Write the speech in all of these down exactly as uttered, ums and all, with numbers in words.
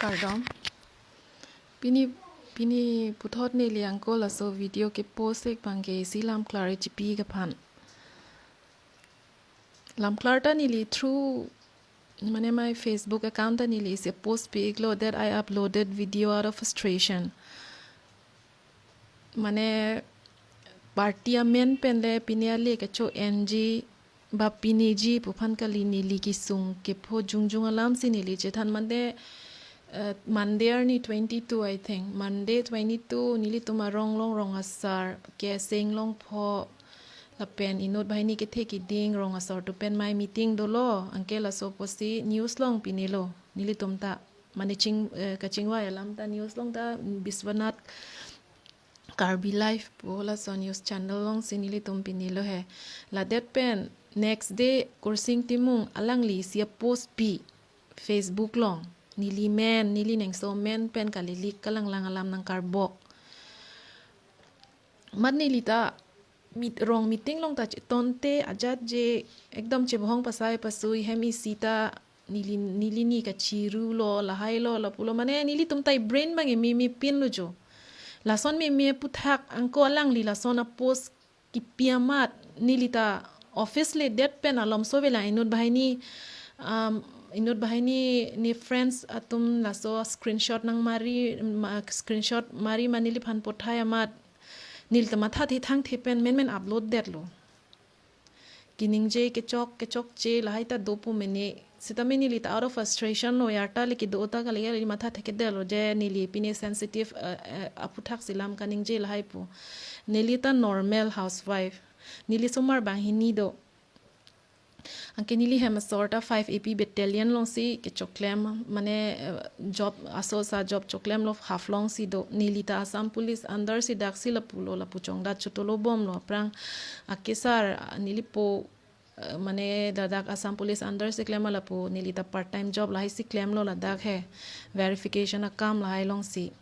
Kardom. Pini, pini puthot neli angko laso video kepost ik abangke isi lam klar chipi ik aphan. Lam klar ta neli through, mane, my Facebook account ta neli isi post pi iklo that I uploaded video out of frustration. Mane, party amen pen le pini ale kecho-enji ba piniji pu aphan kali, neli kesung kepho jongjong alam si neli chethan, mane, eh, Monday arni twenty-two, I think. Monday twenty-two, nelitum arong along rong asar, Keseng Longpho, lapen inut banghini kethe kiding, rong asor atum pen mei meeting dolo, anke laso apotsi news along pinelo, nelitum ta. Mane ching, eh, kachingvai alam ta news along ta, Biswanath Karbi Live pu laso news channel along si nelitum pinelo he. Ladet pen next day Kursing Timung alangli isi post pi Facebook along. Neli men, neli nengso men pen kalilik kalanglang alam nangkarbok. Mat neli ta meet, rong meeting along ta chetonte ajat je ekdom chebohong pasai pasui hem isi ta neli, neli ni kachiru lo, lahai lo, lapu lo, mane nelitum ta brain abang meme pin lo jo. Lason meme aphuthak angko alangli lason apost kipi amat neli ta office ledet pen alomso avelang inut banghini, um, inut banghini ni friends atum laso screenshot nangmari, ma, screenshot mari ma neliphan pothai amat neli ta mathathe thangthe pen menmen upload detlo. Keningje kechok kechokche lahai ta do pu mene. Sitame neli ta out of frustration lo, arta le kedo ta kali, kali mathathe ke detlo je neli pine sensitive, eh, eh, aphuthak si lam kaningje lahai pu. Neli ta normal housewife. Neli somar banghini do. Anke neli hem asor ta five A P battalion along si kechoklem, mane, eh, job, aso sa job choklem lo Haflong si do. Neli ta Assam Police under si dak si lapu lo, lapu chongdat chotolo bomlo. Aphrang akesar, ah, neli po, eh, mane ladak Assam Police under si klem lapu, neli ta part time job lahai si klemlo ladak he. Verification akam lahai along si.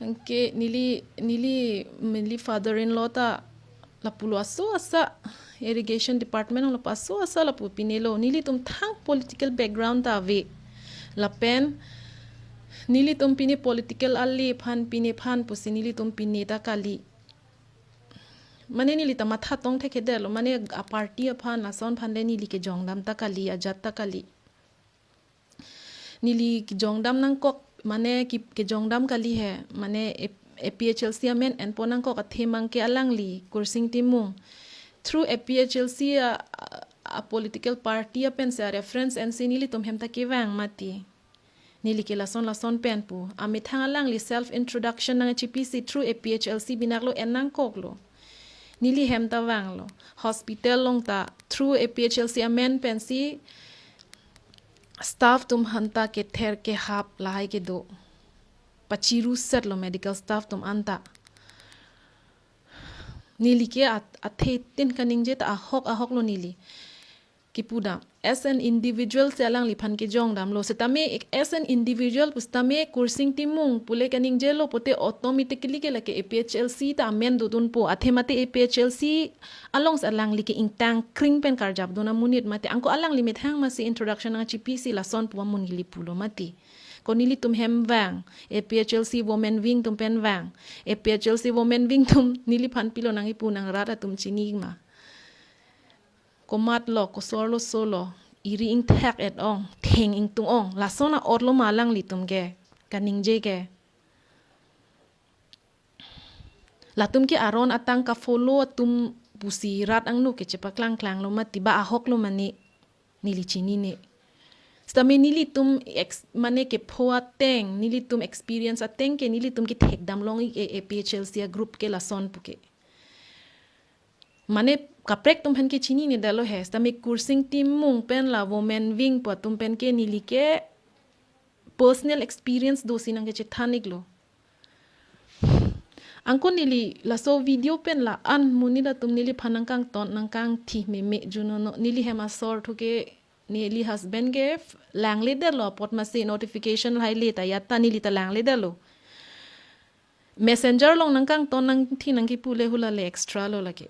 Anke neli, neli, neli father in law ta lapu lo aso asa, irrigation department lapu aso asa lapu pinelo. Nelitum thang political background ta ave. Lapen nelitum pine political ale aphan, pine aphan pusi nelitum pine ta kali. Mane neli ta matha tongthe ke detlo, mane a party aphan, lason aphan le neli kejongdam ta kali, ajat ta kali. Neli kejongdam nangkok, mane ke, kejongdam kali he, mane A-, A P H L C amen enpo nangkok athe abangke alangli Kursing Timung. Through A P H L C a, a, a political party apen si a reference ensi nelitum hem ta kevang mati. Neli ke lason lason pen pu. Amethang alangli self introduction nangchipi si through A P H L C binaklo en nangkoklo. Neli hem ta vanglo. Hospital along ta through A P H L C amen pensi staff atum aphan ta kether kehap lahai kedo. Pachiru setlo medical staff atum anta. Neli ke at-, athe tin kaningje ta ahok ahok lo neli. Kipu dam. As an individual si alangliphan kejongdamlo. Sitame ek-, as an individual pusitame Kursing Timung pule kaningjelo pute automatically ke lake A P H L C ta amen dodunpo. Athe mate A P H L C along si alangli ke ingtang kring pen karjapdun amonit mate. Angko alangli methang masi introduction nangchipi si lason pu amonit neli pulo mati. Ko nelitum hem vang, A P H L C women wing atum pen vang. A P H L C women wing atum neliphan pilo nang ipu nang rat atum chini ma. Komatlo, kosorlo solo, iri ingthek et ong, theng ingtung ong, lason a-otlo ma alanglitum ke, kaningje ke. Latum ke aron atang ka-follow atum pusi rat angno ke chepaklang klanglo mati ba ahoklo mane neli chinine. Sitame nelitum ex-, mane kepho ateng, nelitum experience ateng ke nelitum kethekdam long ik A P H L C a group ke lason puke. Mane kaprek atum aphan ke chinine detlo he, sitame Kursing Timung pen la women wing pu atum pen ke neli ke personal experience dosi nangkechethan iklo. Angko neli laso video pen la-an monit atum neliphan nangkangton nangkangthi meme junono, neli hem asor thu ke neli husband ke f-, langle detlo apot masi notification lahai le ta ya ta neli ta langle detlo. Messenger along nangkangton nangthi nangkipu le hula le extra lo lake.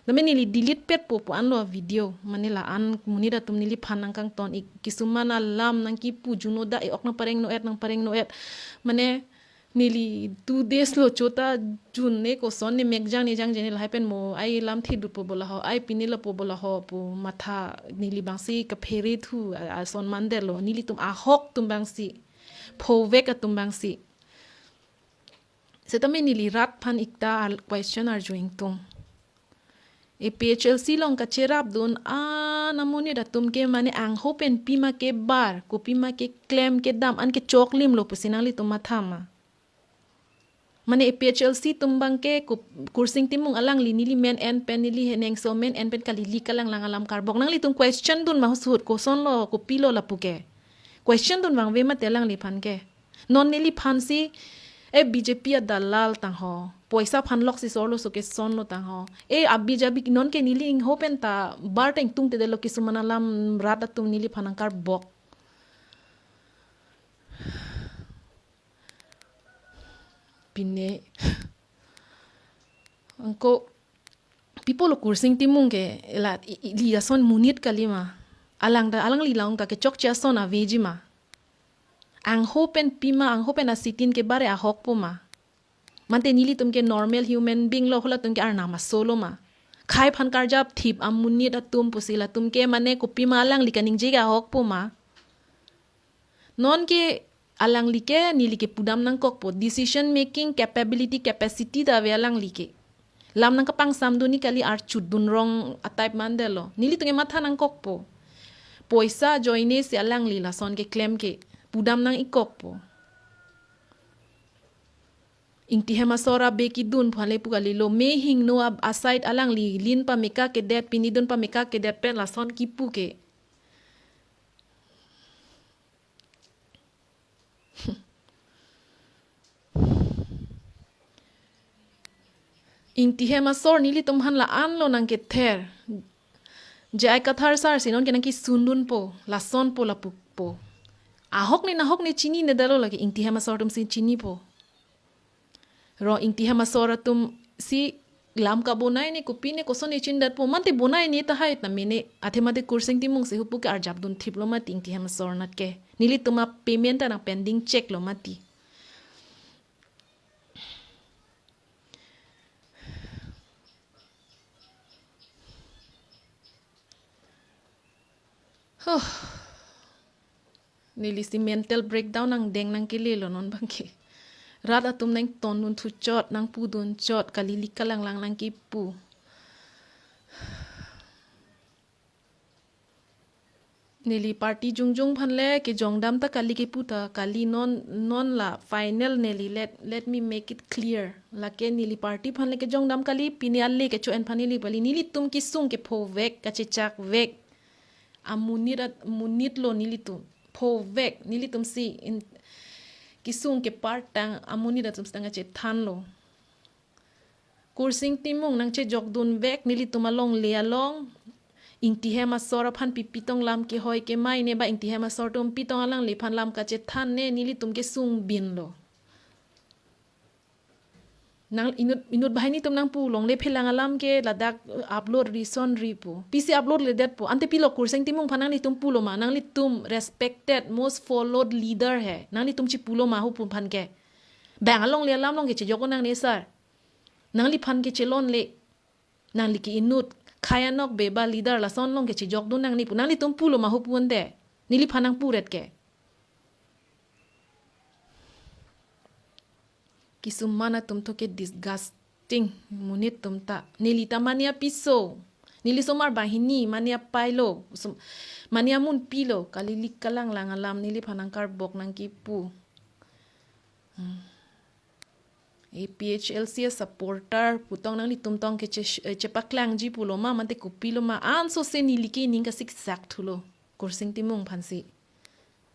Tame neli delete pet po pu anlo video. Mane la-an monit atum neliphan nangkangton ik, kisuman alam nangkipu, juno da e-ok nangpareng no-et, nangpareng no-et. Mane neli two days lo chota jun ne koson ne mekjang ne jangje ne lahai pen mo ai lam thidut po bola ho, ai pine lo po bola ho pu matha neli bangsi kaphere thu a-, ason mandetlo. Nelitum ahok atum bangsi, phovek atum bangsi. Setame neli rat aphan ekta al-, question arju ingtung. E P H L C along kacherapdun an amonit atum ke mane angho pen pima kebar, kopima keklem kedam an kechoklimlo pusi nanglitum matha ma? Mane A P H L C atum abang ke Ku-, Kursing Timung alangli neli men en pen, neli henengso men en pen kali, ili kalanglang alam karbok. Nanglitum question dun ma ahut ahut, kosonlo, kopilo lapu ke? Question dun abang ave mati alangliphan ke. Non neliphan si, e B J P adalal tangho, poisa aphan loksi sorlo so kesonlo tangho. E abi jabi non ke neli ingho pen ta bar ta ingtungtedetlo, kisuman alam rat atum neliphan nangkarbok. Pine. Angko, pi pulo Kursing Timung ke, la, i, i, ili ason monit kali ma? Alang ta, alangli along ta kechokche ason aveji ma? Angho pen pima, angho pen asitin kebar e ahok po ma? Mante nelitum ke normal human being lo, halatum ke arnam asolo ma? Khei aphan karjap thip amonit atum pusi latum ke mane kopima alangli kaningje ke ahok po ma? Non ke alangli ke neli ke pudam nangkokpo, decision making capability, capacity ta ave alangli ke. Lam nangkapangsamdun ni kali, archutdun rong a-type mandetlo. Nelitum ke matha nangkokpo. Poisa ajoine si alangli lason keklem ke pudam nang-ikkokpo. Ingti hem asor abe kidun aphan le pu kalilo, me hingno ab-, aside alangli lin pameka kedet, pini dun pameka kedet pen lason kipu ke. Ingti hem asor nelitum aphan la-anlo nangkether. J I Kathar sir si non ke nangkesundunpo, lasonpo lapupo. Ahok ne nahok ne chininedetlo, lake ingti hem asor atum si chinipo. Ro ingti hem asor atum si lam kabonai ne, kopi ne, koson ne chinidetpo, mante bonai ne tahai ta mene, athe mate Kursing Timung si hupu ke arjapdun thiplo mati ingti hem asor anat ke. Nelitum a-payment ta nang pending check lo mati. Huh. Neli si mental breakdown angdeng nangkelelo non abang ke. Rat atum nangtondun thuchot, nangpudunchot, kali ili kalanglang nangkipu. Neli party jongjong aphan le kejongdam ta kali, kipu ta kali, non, non la final neli, let, let me make it clear. Lake neli party aphan le kejongdam kali, pine ale kecho-en aphan neli kali, nelitum kesung kephovek, kachechakvek amonit at-, monitlo nelitum. Phovek, nelitum si in, kesung kepartang amonit atum si nangkachethanlo. Kursing Timung nangchejokdunvek nelitum alongle along. Ingti hem asor aphan pi pitong lam kehoi kemai ne ba ingti hem asor atum pitong alangliphan lam kachethan ne, nelitum kesungbinlo. Nang inut, inut banghini atum nangpu longle phelang alam ke ladak, eh, upload ri son ri pu. Pisi upload ledetpo. Ante pilo Kursing Timung aphan nanglitum pulo ma? Nanglitum respected, most followed leader he. Nanglitum chipulo ma hupu aphan ke? Bang alongle alam along ke chejok nangne sir. Nangliphan ke chelonle. Nangli ke inut, khei anokbe ba leader lason along ke chejokdun nangne pu. Nanglitum pulo ma hupu ante? Neliphan nangpuret ke. Kisuman atum tho ke disgusting monit atum ta. Neli ta mane apiso. Neli osomar banghini, mane apailo. Som-, mane amunpilo. Kali ili kalanglang alam neliphan nangkarbok nangkipu. Hmm. A P H L C a-supporter pu tong nanglitum tong ke che-, eh, chepaklangji pulo ma, mante kopilo ma? Anso se neli ke ning kasiksak thulo Kursing Timung aphan si.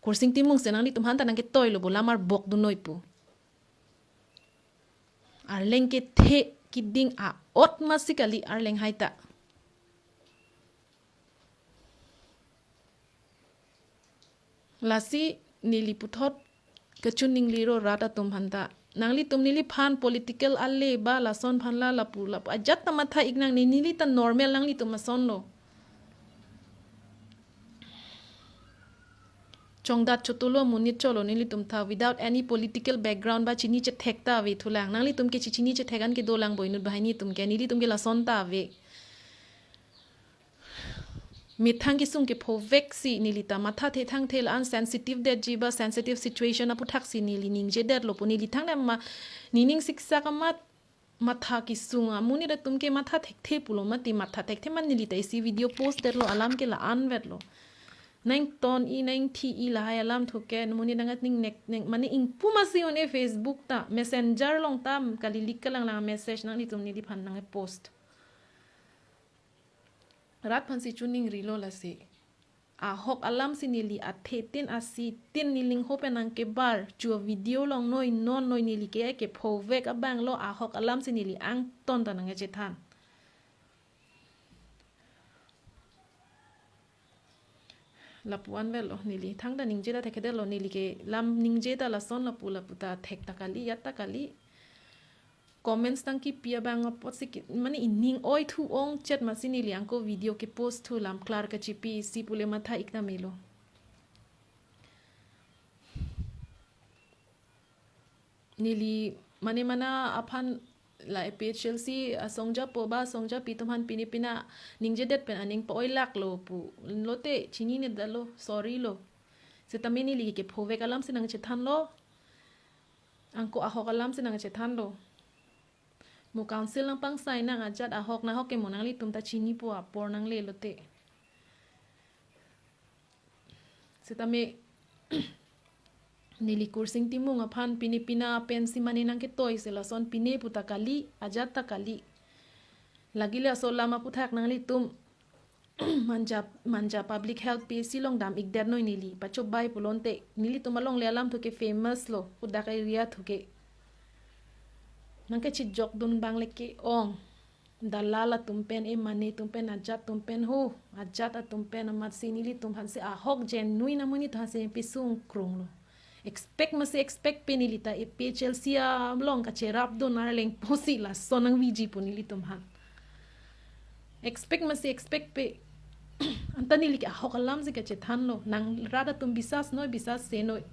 Kursing Timung si nanglitum aphanta nangketoilo bo, lam arbokdun noi pu. Arleng kethe kiding a-ot masi kali arleng hai ta. Lasi neli puthot kachininglilo rat atum aphanta. Nanglitum neliphan political ale ba lason aphan la lapu lapu ajat ta matha iknang ne, neli ta normal nanglitum asonlo. Chongdat chotolo monit cholo nelitum ta without any political background ba chini chethek ta ave thulang. Nanglitum ke chi chini chethek an kedolang boinut banghini atum ke, nelitum ke lason ta ave. Methang kesung kephovek si neli ta matha thethang thel an sensitive detji ba sensitive situation aputhak si neli ningjedetlo pu, neli thangnat ma nening siksak amat matha kesung amonit atum ke matha thekthe pulo mati, matha thekthe man neli ta isi video post detlo, alam ke la-an vetlo. Nangton-i nangthi-i lahai alam thuke, monit nangat ning nek nek mane ingpu masi one Facebook ta, messenger along ta kalilik kalanglang message nanglitum neliphan nangpost. Rat aphan si chuning rilo lasi. Ahok alam si neli athe tin asi tin neli lingho pen nangkebar chu video along noi non noi neli ke kephovek abang lo, ahok alam si neli angton ta nangchethan. Lapu-an vetlo, neli thangta ningje ta thekthedetlo, neli ke lam ningje ta lason lapu lapu ta thek ta kali, ajat ta kali. Comments tang kipi abang apot si ki, mane ining oi thu ong chet masi neli angko video kepost thu lam klar kachipi si pule matha ik ta melo. Neli mane mana aphan la A P H L C asongjapo ba asongjapi atum aphan pine pina ningjedet pen aning pa-oi laklo pu. Lote chininedetlo, sorry lo. Setame neli kephovek alam si nangchethanlo. Angko ahok alam si nangchethanlo. Mo council nangpangsai nang ajat ahok nahok ke mo nanglitum ta chinipo apor nangle lote. Setame neli Kursing Timung aphan pine pina pen si mane nangketoi si lason pine pu ta kali, ajat ta kali. Lagi le aso lam aputhak nanglitum Manja, Manja Public Health P H C along dam ikdet noi neli, pachobai pulote nelitum alongle alam thuke famous lo, dak area thuke. Nangkechijokdun bang le ke-ong. Dalal atum pen, e mane atum pen, ajat atum pen ho, ajat atum pen amat si nelitum aphan si ahok genuine amonit aphan si pisung krung lo. Expect masi expect pe neli ta A P H L C along kacherapdun arleng pusi lason nangviji pu nelitum aphan. Expect masi expect pe. Anta neli ke ahok alam si kachethanlo. Nang rat atum bisas noi, bisas se noi.